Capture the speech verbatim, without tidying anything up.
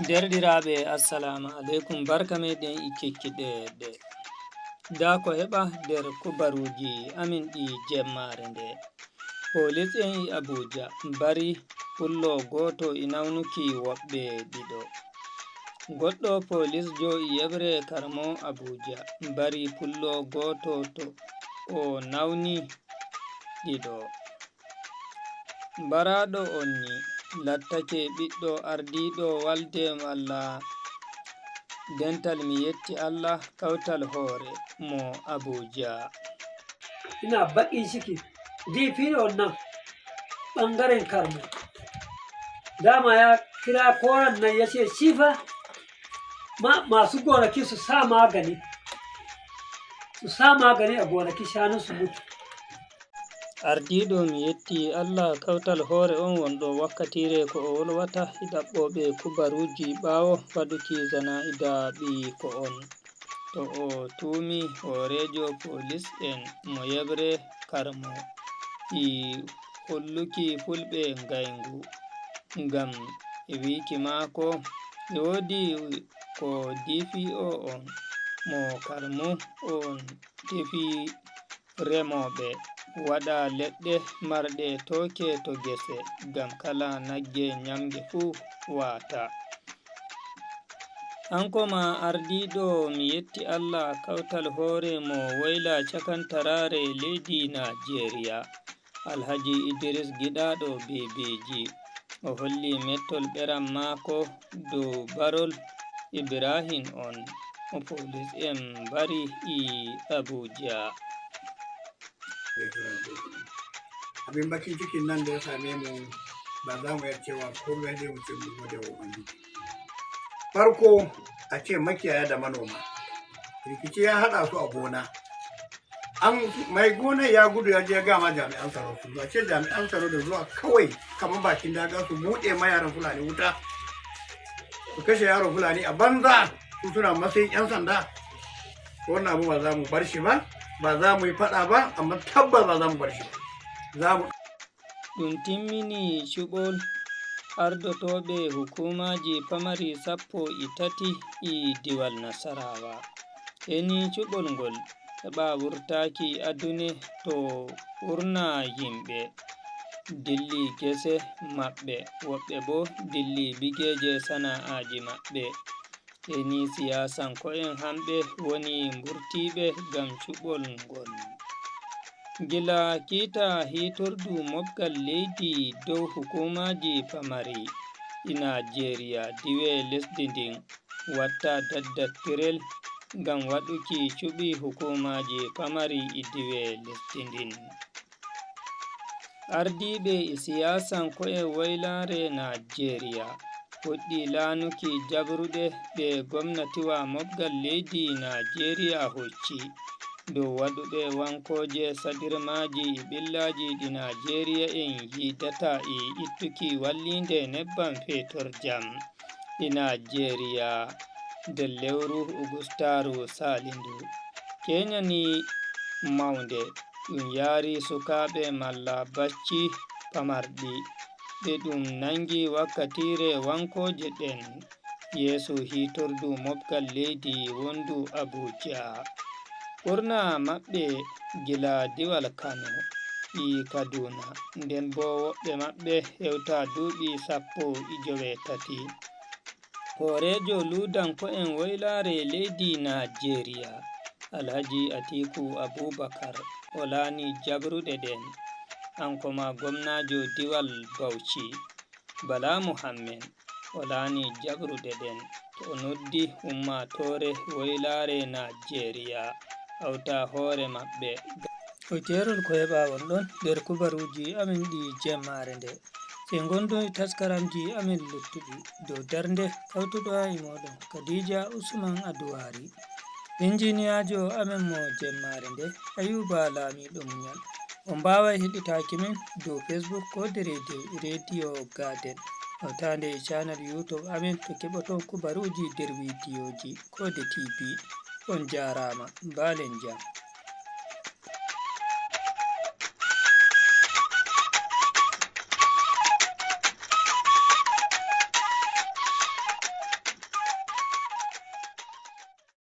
Derɗiraaɓe, assalamu aleykum. Barka meɗen e kikkiɗeede. Ndaa ko heɓa nder kubaruuji amin ɗi jemmaare nde. Polis'en e Abuja mbari pullo gooto e nawnuki woɓɓe ɗiɗo. Goɗɗo polisjo e yeɓre karmo Abuja mbari pullo gooto to o nawni ɗiɗo. Mbaraaɗo on ni lattake ɓiɗɗo ardiiɗo walde malla dental mi yetti Allah kawtal hoore mo Abuja. Ina baƙin ciki. Difiɗo on nan ɓangaren karmo. Dama ya kira koran nan ya ce shi fa ma, masu gonaki su sa magani. Su sa magani a gonaki shanun su mutu. Ardiiɗo mi yetti Allah kawtal hoore on wonɗo wakkatiire ko o wolwata e ɗaɓɓooɓe kubaruuji ɓaawo waɗuki zana e daaɓi ko on. To o tuumi hooreejo polis'en mo yeɓre karmo e holluki fulɓe ngayngu. Ngam e wiiki maako e woodi ko D P O on mo karmo on tefi remooɓe waɗa leɗɗe marɗe tooke to gese ngam kala nagge ñamge fuu waata. Hanko ma ardiiɗo mi yetti Allah kawtal hoore mo woyla cakantaraare leydi Naajeeriya, Alhaji Idris Giɗaaɗo Bebeji, o holli mettol ɓeram maako dow barol Ibrahim on mo polis'en mbari e Abuja. Abin bakin cikin nan da ya same mu ba za mu iya cewa komai zai mu ce mu gode wa Ubangiji. Farko a ce makiyaya da manoma rikici ya haɗa su a gona. An mai gonar ya gudu ya je gama jami'an tsaro su zo ce jami'an tsaro da zuwa kawai kamar bakin daga su buɗe ma yaran Fulani wuta su kashe yaron Fulani a banza su suna matsayin 'yan sanda. Wannan abu ba za mu bar shi ba, ba za mu yi faɗa ba, amma tabbas ba za mu bar shi ba. Za mu Ɗum timmini cuɓol ardotooɓe hukuumaaji pamari sappo e tati e diwal Nasarawa. Heni cuɓol ngol heɓa wurtaaki adune to ɓurna yimɓe dilli gese maɓɓe, woɓɓe boo dilli bigeeje sana'aaji maɓɓe. Heni siyaasanko'en hamɓe woni mburtiiɓe ngam cuɓol ngol. Gila kiita hiitordu mobgal leydi dow hukuumaaji pamari e Naajeeriya diwe lesdi ndin watta daddattirel ngam waɗuki cuɓi hukuumaaji pamari e diwe lesdi ndin. Ardiiɓe e siyaasanko'en woylaare Naajeeriya puɗɗi laanuki jabruɗe ɗe gomnatiwa mobgal leydi Naajeeriya hocci dow waɗuɓe wankooje saɗirmaaji e ɓillaaji ɗi Naajeeriya'en yiidata e ittuki walliinde nebbam feetorjam e Naajeeriya nder lewru Ogustaaru saalindu. Keenya ni mawnde ɗum yaari sukaaɓe malla bacci pamarɗi ɓe ɗum nanngi wakkatiire wankooje ɗen yeeso hiitordu mobgal leydi wondu Abuja. Ɓurna maɓɓe gila diwal Kano e Kaduna, nden boo woɓɓe maɓɓe hewta duuɓi sappo e joweetati. Hooreejo luudanko'en woylaare leydi Naajeeriya, Alhaji Atiku Abubakar, o laani jabruɗe ɗen, hanko ma gomnaajo diwal Bauchi, Bala Muhammed, o laani jabruɗe ɗen, to o noddi ummaatoore woylaare Naajeeriya hawta hoore maɓɓe. O jeerol ko heɓaawon ɗon nder kubaruuji amin ɗi jemmaare nde. Sey ngondoy taskaramji amin luttuɗi dow darnde kawtuɗo e mooɗon Khadija Usman Aduwari. Injiniyaajo amin mo jemmaare nde Ayuba Laamiiɗo Muñal. On mbaaway heɗitaaki min dow Facebook ko de rediyo Garden. Hawtaande e channel YouTube amin to keɓoton kubaruuji nder wiidiyooji ko de T V. On jaaraama, mbaalen jam.